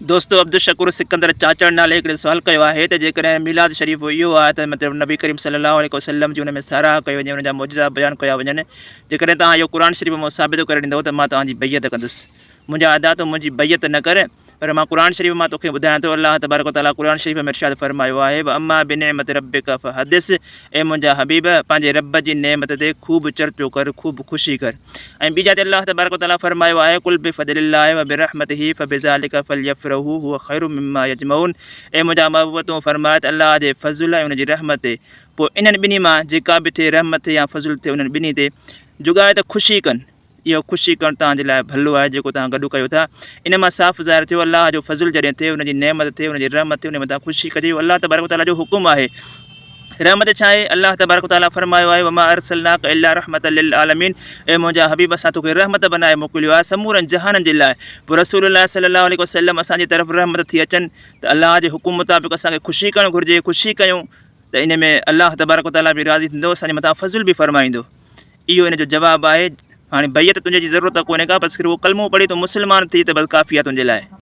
دوستو عبدالشڪور سڪندر چاچڙ نالي هڪڙي سوال ڪيو آهي ته جيڪڏهن ميلاد شريف اهو آهي ته مطلب نبي ڪريم صلي الله عليه وسلم جي ان ۾ ساراهه ڪئي وڃي ان جا معجزا بيان ڪيا وڃن جيڪڏهن توهان اهو قرآن شريف مان ثابت ڪري ڏيندو ته مان توهان جي بيعت ڪندس منهنجا ادا تون منهنجي بيعت نه ڪر پر مان قرآن شريف مان توکي ٻڌايان ٿو الله تبارڪ وتعالي قرآن شريف ۾ ارشاد فرمايو آهي واما بنعمت ربک فحدث اي منهنجا حبيب پنهنجي رب جي نعمت تي خوب چرچو ڪر خوب خوشي ڪر ۽ ٻي جاء تي الله تبارڪ وتعالي فرمايو آهي قل بفضل الله وبرحمته فبذلک فليفرحوا هو خير مما يجمعون اي منهنجا محبوب تون فرماء ته الله جي فضل ۽ ان جي رحمت تي پوء انهن ٻنهي مان جيڪا به ٿئي رحمت ٿئي يا فضل ٿئي انهن ٻنهي تي جڳائي ته خوشي ڪن اهو خوشي ڪرڻ توهان جي لاء ڀلو آهي جيڪو توهان گڏ ڪيو ٿا. ان مان صاف ظاهر ٿيو الله جو فضل جڏهن ٿئي، ان جي نعمت ٿئي، ان جي رحمت ٿئي، ان مٿان خوشي ڪجي اهو الله تبارڪ وتعاليٰ جو حڪم آهي. رحمت ڇا آهي؟ الله تبارڪ وتعاليٰ فرمايو آهي وما ارسلناک الا رحمة للعالمين اي منهنجا حبيب اسان توکي رحمت بنائي موڪليو آهي سمورن جهانن جي لاء. پوء رسول الله صلي الله عليه وسلم اسان جي طرف رحمت ٿي اچن ته الله جي حڪم مطابق اسان کي خوشي ڪرڻ گهرجي، خوشي ڪيون ته ان ۾ الله تبارڪ وتعاليٰ به راضي ٿيندو اسان جي مٿان فضل به فرمائيندو. اهو ان جو جواب آهي. هاڻي بيعت تنهنجي جي ضرورت ڪونهي ڪا بس رڳو ڪلمو پڙهي تون مسلمان ٿي ته بس ڪافي آهي تنهنجي لاء.